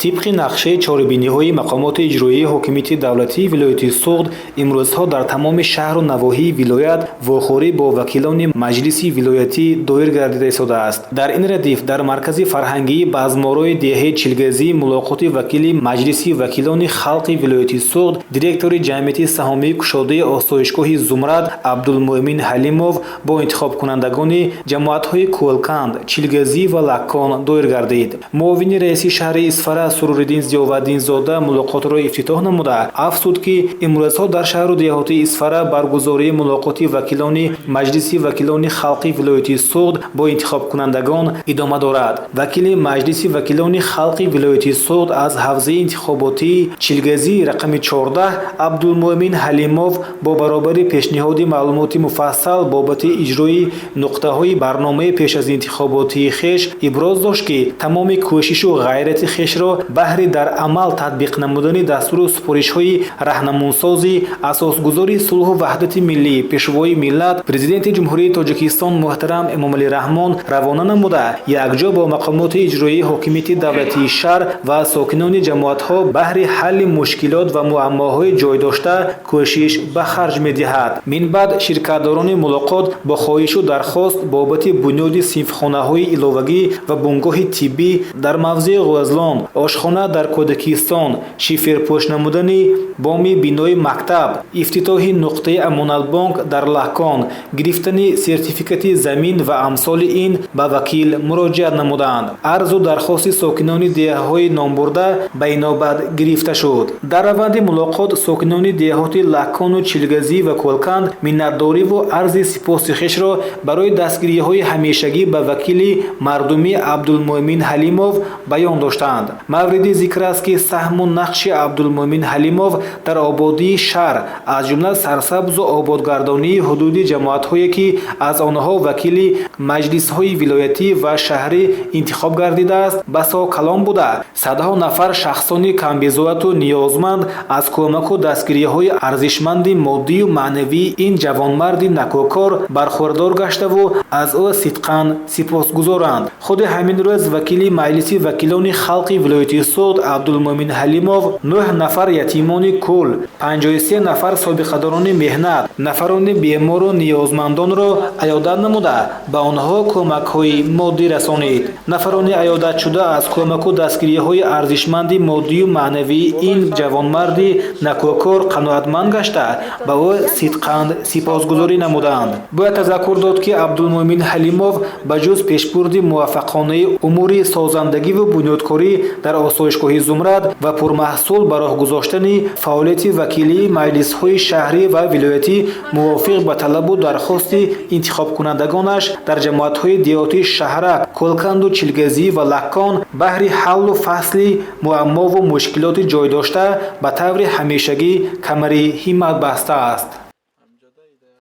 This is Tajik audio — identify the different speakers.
Speaker 1: Тибқи нақшаи чорабиниҳои мақомоти иҷроияи ҳокимияти давлатии вилояти Суғд, имрӯзҳо дар тамоми шаҳру навоҳии вилоят вохӯрӣ бо вакилони маҷлиси вилоятӣ доир гардида истодааст. Дар ин радиф дар маркази фарҳангии Базморои деҳаи Чилгазӣ мулоқоти вакили Маҷлиси вакилони халқи вилояти Суғд, директори ҷамъияти саҳомии кушодаи осоишгоҳи Зумрад Абдулмӯъмин Ҳалимов бо интихобкунандагони ҷамоатҳои Кӯлканд, Чилгазӣ ва Лаккон доир гардид. Муовини раиси шаҳри Исфара Суруриддин Зиёваддинзода мулоқотро ифтитоҳ намуда, афзуд, ки имрӯзҳо дар шаҳру деҳоти Исфара баргузории мулоқоти вакилони Маҷлиси вакилони халқи вилояти Суғд бо интихобкунандагон идома дорад. Вакили Маҷлиси вакилони халқи вилояти Суғд аз ҳавзаи интихоботии Чилгазӣ рақами 14 Абдулмӯъмин Ҳалимов бо баробари пешниҳоди маълумоти муфассал бобати иҷрои нуқтаҳои барномаи пеш аз интихоботии хеш иброз дошт, ки тамоми кӯшишу ғайрати хешро баҳри дар амал татбиқ намудани дастуру супоришҳои раҳнамунсози асосгузори сулҳу ваҳдати миллӣ, Пешвои миллат, Президенти Ҷумҳурии Тоҷикистон муҳтарам Эмомалӣ Раҳмон равона намуда, якҷо бо мақомоти иҷроияи ҳокимияти давлатии шаҳр ва сокинони ҷамоатҳо баҳри ҳалли мушкилот ва муаммоҳои ҷойдошта кӯшиш ба харҷ медиҳад. Минбаъд ширкатдорони мулоқот бо хоҳишу дархост бобати бунёди синфхонаҳои иловагӣ ва бунгоҳи тиббӣ дар мавзеи Ғӯзлон, ошхона дар кӯдакистон, шиферпӯш намудани боми бинои мактаб, ифтитоҳи нуқтаи Амонатбонк дар Лаккон, гирифтани сертификати замин ва амсоли ин ба вакил муроҷиат намуданд. Арзу дархости сокинони деҳаҳои номбурда ба инобат гирифта шуд. Дар раванди мулоқот сокинони деҳоти Лаккону Чилгазӣ ва Кӯлканд миннатдориву арзи сипоси хешро барои дастгириҳои ҳамешагӣ ба вакили мардумӣ Абдулмӯъмин Ҳалимов баён доштанд. Мавриди зикр аст, ки саҳму нақши Абдулмӯъмин Ҳалимов дар ободии шаҳр, аз ҷумла сарсабзу ободгардонии ҳудуди ҷамоатҳое, ки аз онҳо вакили маҷлисҳои вилоятӣ ва шаҳрӣ интихоб гардидааст, басо калон буда, садҳо нафар шахсони камбизоату ниёзманд аз кӯмаку дастгириҳои арзишманди моддию маънавии ин ҷавонмарди накӯкор бархӯрдор гаштаву аз ӯ сидқан сипосгузоранд. Худи ҳамин рӯз вакили Маҷлиси вакилони халқи вилояти Суғд Абдулмӯъмин Ҳалимов нӯҳ нафар ятимони кул, 53 нафар собиқадорони меҳнат, нафарони бемору ниёзмандонро аёдат намуда, ба онҳо кӯмакҳои моддӣ расонид. Нафарони аёдатшуда аз кӯмаку дастгириҳои арзишманди моддию маънавии ин ҷавонмарди накӯкор қаноатманд гашта, ба ӯ сидқан сипосгузорӣ намуданд. Бояд тазаккур дод, ки Абдулмӯъмин Ҳалимов ба ҷуз пешбурди муваффақонаи умури созандагиву бунёдкорӣ дар осоишгоҳи Зумрад ва пурмаҳсул ба роҳ гузоштани фаъолияти вакилии маҷлисҳои шаҳрӣ ва вилоятӣ мувофиқ ба талабу дархости интихобкунандагонаш дар ҷамоатҳои деҳоти Шаҳрак, Кӯлканду Чилгазӣ ва Лаккон баҳри ҳаллу фасли муаммову мушкилоти ҷойдошта ба таври ҳамешагӣ камари ҳиммат бастааст.